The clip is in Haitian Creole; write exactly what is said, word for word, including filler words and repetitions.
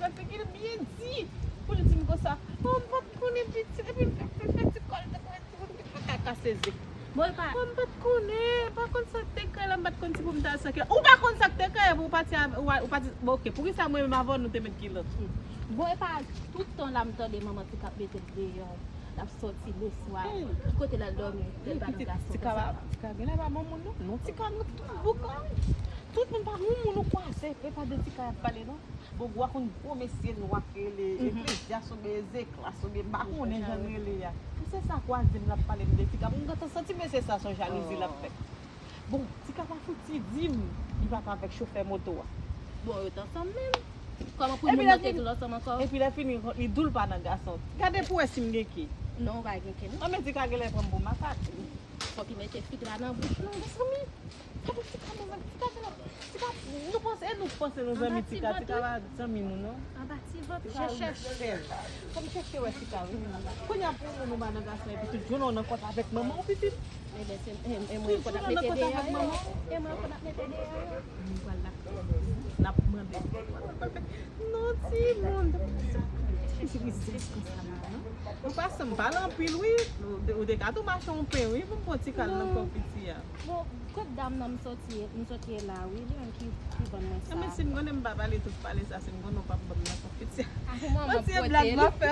Sa figi l byen di. Pou l di m konsa, oh, m pa t konnen pitit, epi l fè, fè, fè ti kò l, tankou yon ti moun ki pa ka kase ze. Bon, e pa. Oh, m pa t konnen, pa konn sa k te kreye la, m pa t konn si pou m ta al sakye. Ou pa konn sa k te kreye pou w pati avè, ou, ou pati, bon, ok, poukisa mwen menm avè w nou te met kilòt? Bon, e pa tout tan la m tande manman ti k ap mete l deyò, l ap sòti leswa, ki kote l al dòmi, lè l pa nan gason konsa. Ti ka, ti ka genlè pa bon moun, non? Non, ti ka, nou tout boukan. Tout moun pa bon moun ou kwaze, e pa de ti ka y ap pale, non. Bon, w a konn gwo mesye nwa k rele Eklezyas oubyen Zeklas oubyen m pa konnen jan l rele a. Pou se sa kwaze m l ap pale m de ti ka. M gentan santi mesye sa se yon jalouzi l ap fè. Bon, ti ka pa fouti di m li pa ka avèk chofè moto a. Bon, yo t ansanm menm. Kòman pou moun nan te di l ansanm ankò? Epi lè fini, li di w l pa nan gason. Gade pou wè si m gen ke. Non, ou pa gen ke non. Anben ti ka genlè pran m pou makak. Fòk li mete fig la nan bouch nou, mezanmi. Gade ti ka, mezanmi, ti ka genlè. Ti ka, nou panse, e nou k panse nou zanmi ti ka, ti ka pa zanmi nou, non. Anba ti vant la. Fò m chèche wè ti ka, wi. Kounye a pou nou, nou pa nan gason, epi tout jounen w nan kont avèk manman w, pitit. Ebyen, se, e, e mwen yo konn ap mete deyò yo. E mwen yo konn ap mete deyò yo. Nou pral la. N ap mande. Non, timoun. Ti rizès konsa la, non? Nou pa sanm pale anpil, wi. Ou te, ou te ka tou mache yon pen, wi, pou m pran ti kal nan kò piti a. Bon, kot dam nan m sòti, m sòti la, wi, li menm ki, ki vann mwen sa. Anben, si m konnen m pa pale tout pale sa, si m konnen w p ap ban m nan kò piti a. Mwen se blag m ap fè.